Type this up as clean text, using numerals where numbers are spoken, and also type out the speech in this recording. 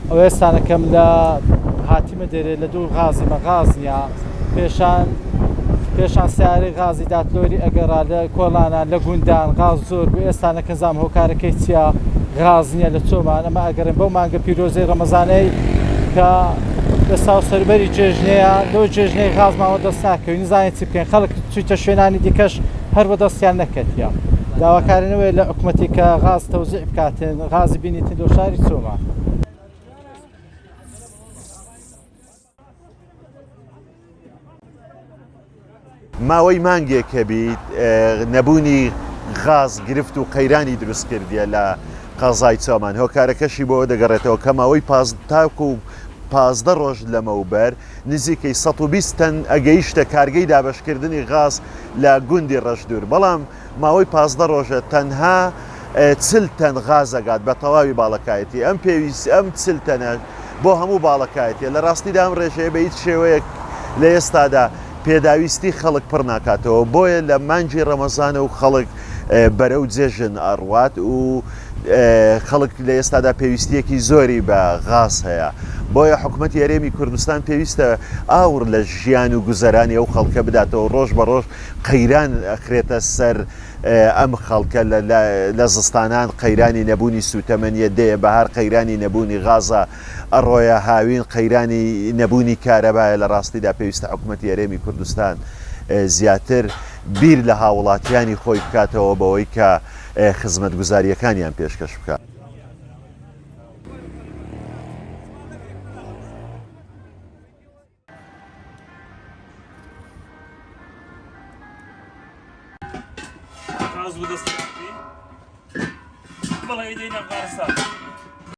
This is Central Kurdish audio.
ئەو ئێستانەکەم لە هاتیمە دەرێ لە دوو غازیمە غاز نییە پێشان پێشان سیارەی غازی داتلۆری ئەگەڕا لە کۆڵانان لە گوندان غاز زۆر بوو ئێستا نەکەزام هۆکارەکەی چییە غاز نییە لە چۆمان ئەمە ئەگەڕێن بەو مانگە پیرۆزەی ڕەمەزانەی کە ئێستا و سەربەری جێژنەیە لەو جێژنەی غازماوە دەست ناکەوین نزانین چی بکەین خەڵک چوویتە شوێنانی دیکەش هەر بە دەستیان نەکەتیە داواکارینەوەی لە حکومەتی کە غاز تەوزیع بکاتن غازی بینیتن لۆ شاری چۆمان. ماوەی مانگێک هەبیت نەبوونی غاز گرفت و قەیرانی دروست کردیە لە قەزای چۆمان هۆکارەکەشی بۆ دەگەڕێتەوە کە ماوەی تاکو و 15 ڕۆژ لەمەوبەر نزیکەی 120 تەن ئەگەیشتە کارگەی دابەشکردنی غاز لە گوندی ڕەشدور بەڵام ماوەی 15 ڕۆژە تەنها 40 تەن غاز ئەگات بە تەواوی باڵەکایەتی ئەم پێویست ئەم 40 تەنە بۆ هەموو باڵەکایەتیە لە ڕاستیدا ئەم ڕێژەیە بە هیچ شێوەیەک لە ئێستادا پێداویستی خەڵک پڕ ناکاتەوە بۆیە لە مانگی ڕەمەزانە و خەڵک بەرەو جێژن ئەڕوات و خەڵک لە ئێستادا پێویستیەکی زۆری بە غاز هەیە بۆیە حکوومەتی هەرێمی کوردستان پێویستە ئاوڕ لە ژیان و گوزەرانی ئەو خەڵکە بداتەوە ڕۆژ بە ڕۆژ قەیران ئەخرێتە سەر ئەم خەڵکە لە زستانان قەیرانی نەبوونی سووتەمەنیە دێیە بەهار قەیرانی نەبوونی غازە ئەڕۆیە هاوین قەیرانی نەبوونی کارەبایە لە ڕاستیدا پێویستە حکوومەتی هەرێمی کوردستان زیاتر بیر لە هاوڵاتیانی خۆی بکاتەوە بەوەی کە خزمەتگوزارییەکانیان پێشکەش بکات. غاز بەدەست بەڵێ ئەیدەین ئەفغانستان.